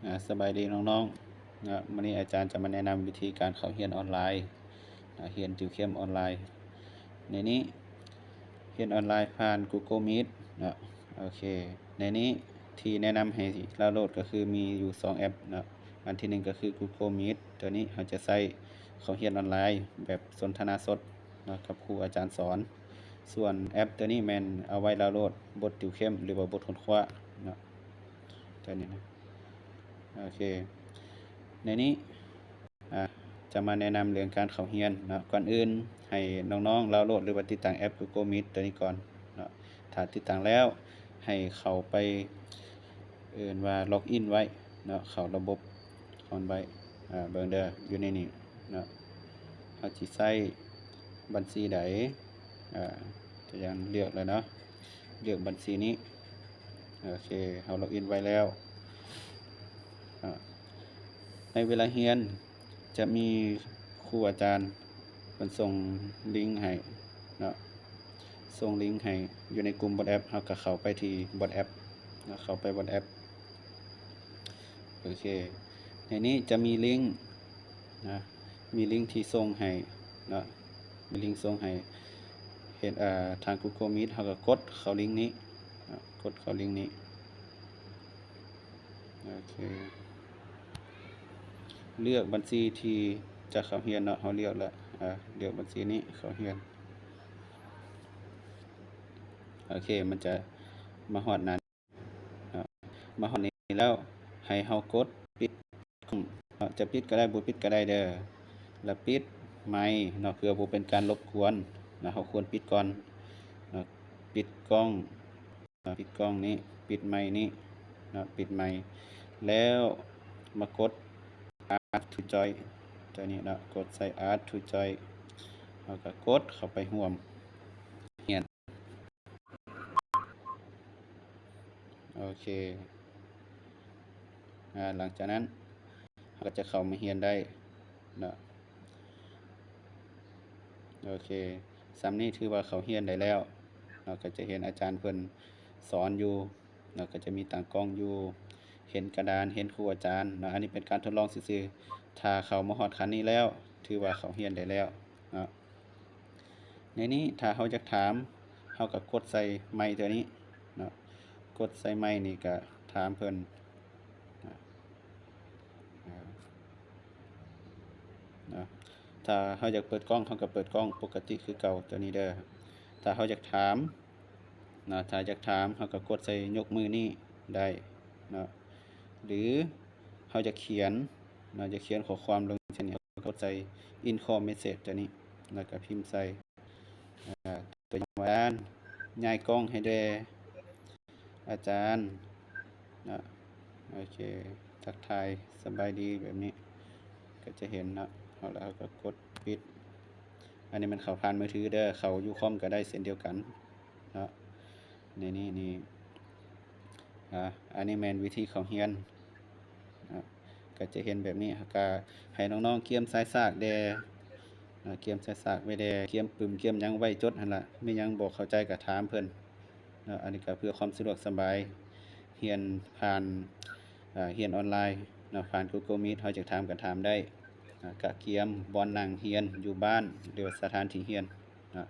ອາ ສະບາຍດີນ້ອງໆ ເນາະ, ມື້ນີ້ອາຈານຈະມາແນະນຳວິທີການເຂົ້າຮຽນອອນລາຍ, ອາ ຮຽນຕິວເຂັມອອນລາຍ. ໃນນີ້ຮຽນອອນລາຍຜ່ານ Google Meet ເນາະ. ໂອເຄ ໃນນີ້ທີ່ແນະນຳໃຫ້ດາວໂຫຼດກໍຄືມີຢູ່ສອງແອັບເນາະ. ອັນທີໜຶ່ງກໍຄື Google Meet ຕົວນີ້ເຮົາຈະໃຊ້ເຂົ້າຮຽນອອນລາຍແບບສົນທະນາສົດເນາະ ກັບຄູອາຈານສອນ. ສ່ວນແອັບຕົວນີ້ແມ່ນເອົາໄວ້ດາວໂຫຼດບົດຕິວເຂັມ ຫຼືວ່າບົດຄົ້ນຄວ້າເນາະ. ຕົວນີ້ນະ ໂອເຄ ໃນນີ້ ອາ ຈະມາແນະນຳເລື່ອງການເຂົ້າຮຽນເນາະ. ກ່ອນອື່ນໃຫ້ນ້ອງໆດາວໂຫຼດ ຫຼືວ່າຕິດຕັ້ງແອັບ Google Meet ຕົວນີ້ກ່ອນເນາະ. ຖ້າຕິດຕັ້ງແລ້ວ ໃຫ້ເຂົ້າໄປ ເອີ້ນວ່າ login ໄວ້ເນາະ, ເຂົ້າລະບົບຂອງໄວ້. ອາ ເບິ່ງເດີ ຢູ່ໃນນີ້ເນາະ, ເຮົາຊິໃຊ້ບັນຊີໃດ? ອາ ຕົວຢ່າງເລືອກແລ້ວເນາະ, ເລືອກບັນຊີນີ້. ໂອເຄ ເຮົາ login ໄວ້ແລ້ວ. ອາ ໃນເວລາຮຽນຈະມີຄູອາຈານເພິ່ນສົ່ງລິງໃຫ້ເນາະ, ສົ່ງລິງໃຫ້ຢູ່ໃນກຸ່ມ WhatsApp, ເຮົາກໍເຂົ້າໄປທີ່ WhatsApp ເນາະ, ເຂົ້າໄປ WhatsApp. ໂອເຄ ໃນນີ້ຈະມີລິງນະ, ມີລິງທີ່ສົ່ງໃຫ້ເນາະ, ມີລິງສົ່ງໃຫ້ເຮັດ ເອີ ທາງ Google Meet. ເຮົາກໍກົດເຂົ້າລິງນີ້ເນາະ, ກົດເຂົ້າລິງນີ້. ໂອເຄ ເລືອກບັນຊີທີ່ຈະເຂົ້າຮຽນເນາະ, ເຮົາເລືອກແລ້ວ ເລືອກບັນຊີນີ້ເຂົ້າຮຽນ. ໂອເຄ ມັນຈະມາຮອດໜ້າ ມາຮອດນີ້ແລ້ວ ໃຫ້ເຮົາກົດປິດກ້ອງເນາະ, ຈະປິດກໍໄດ້ ບໍ່ປິດກໍໄດ້ເດີ. ແລ້ວປິດໄມເນາະ ເພື່ອບໍ່ເປັນການລົບກວນເນາະ, ເຮົາຄວນປິດກ່ອນເນາະ. ປິດກ້ອງເນາະ, ປິດກ້ອງນີ້ ປິດໄມນີ້ເນາະ, ປິດໄມ ແລ້ວມາກົດ Add to Join ຕົວນີ້ເນາະ, ກົດໃສ່ Add to Join ເຮົາກໍກົດເຂົ້າໄປຮ່ວມຮຽນ. ໂອເຄ ອາ ຫຼັງຈາກນັ້ນເຮົາກໍຈະເຂົ້າມາຮຽນໄດ້ເນາະ. ໂອເຄ ສ່ຳນີ້ຖືວ່າເຂົ້າຮຽນໄດ້ແລ້ວເນາະ, ກໍຈະເຫັນອາຈານເພິ່ນສອນຢູ່ເນາະ, ກໍຈະມີຕັ້ງກ້ອງຢູ່ ເຫັນກະດານ ເຫັນຄູອາຈານເນາະ. ອັນນີ້ເປັນການທົດລອງຊື່ໆ, ຖ້າເຂົ້າມາຮອດຂັ້ນນີ້ແລ້ວ ຖືວ່າເຂົ້າຮຽນໄດ້ແລ້ວເນາະ. ໃນນີ້ຖ້າເຮົາຢາກຖາມ ເຮົາກໍກົດໃສ່ໄມຕົວນີ້ເນາະ, ກົດໃສ່ໄມນີ້ກໍຖາມເພິ່ນເນາະ. ຖ້າເຮົາຢາກເປີດກ້ອງ ເຮົາກໍເປີດກ້ອງປົກກະຕິຄືເກົ່າຕົວນີ້ເດີ. ຖ້າເຮົາຢາກຖາມເນາະ, ຖ້າຢາກຖາມ ເຮົາກໍກົດໃສ່ຍົກມືນີ້ໄດ້ເນາະ, ຫຼື ເຮົາຢາກຂຽນເນາະ, ຢາກຂຽນຂໍ້ຄວາມລົງເຊັ່ນນີ້ ເຮົາກໍກົດໃສ່ Incoming Message ຕົວນີ້ ແລ້ວກໍພິມໃສ່ ອາ ຕົວຢ່າງວ່າ ຍ້າຍກ້ອງໃຫ້ແດ່ອາຈານເນາະ. ໂອເຄ ທັກທາຍສະບາຍດີແບບນີ້ ກໍຈະເຫັນເນາະ. ເຮົາ ແລ້ວເຮົາກໍກົດປິດ. ອັນນີ້ແມ່ນເຂົ້າຜ່ານມືຖືເດີ, ເຂົ້າຢູ່ຄອມກໍໄດ້ເຊັ່ນດຽວກັນເນາະ. ໃນນີ້ນີ້ ອາ ອັນນີ້ແມ່ນວິທີເຂົ້າຮຽນເນາະ, ກໍຈະເຫັນແບບນີ້. ກໍໃຫ້ນ້ອງໆກຽມສາຍສາກແດ່ເນາະ, ກຽມສາຍສາກໄວ້ແດ່, ກຽມປຶ້ມ ກຽມຫຍັງໄວ້ຈົດຫັ້ນລະ. ມີຫຍັງບໍ່ເຂົ້າໃຈກໍຖາມເພິ່ນເນາະ. ອັນນີ້ກໍເພື່ອຄວາມສະດວກສະບາຍ, ຮຽນຜ່ານ ອາ ຮຽນອອນລາຍເນາະ, ຜ່ານ Google Meet ເຮົາຢາກຖາມກໍຖາມໄດ້. ອາ ກະກຽມບ່ອນນັ່ງຮຽນຢູ່ບ້ານ ຫຼືວ່າສະຖານທີ່ຮຽນເນາະ.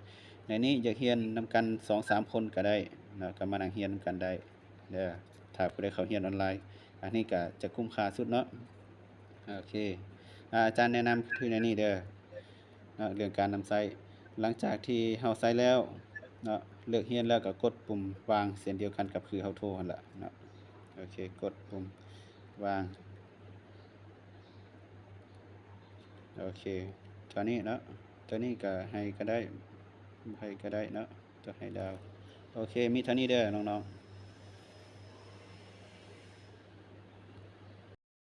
ໃນນີ້ຢາກຮຽນນຳກັນສອງສາມຄົນກໍໄດ້ເນາະ, ກໍມານັ່ງຮຽນນຳກັນໄດ້ເດີ ຖ້າຜູ້ໃດເຂົ້າຮຽນອອນລາຍ. ອັນນີ້ກໍຈະຄຸ້ມຄ່າສຸດເນາະ. ໂອເຄ ອາ ອາຈານແນະນຳຄືໃນນີ້ເດີເນາະ, ເລື່ອງການນຳໃຊ້. ຫຼັງຈາກທີ່ເຮົາໃຊ້ແລ້ວເນາະ, ເລີກຮຽນແລ້ວກໍກົດປຸ່ມວາງເຊັ່ນດຽວກັນກັບຄືເຮົາໂທຫັ້ນລະເນາະ. ໂອເຄ ກົດປຸ່ມວາງ. ໂອເຄ ເທົ່ານີ້ເນາະ, ຕົວນີ້ກໍໃຫ້ກໍໄດ້ ບໍ່ໃຫ້ກໍໄດ້ເນາະ, ຕົວໃຫ້ດາວ. ໂອເຄ ມີເທົ່ານີ້ເດີນ້ອງ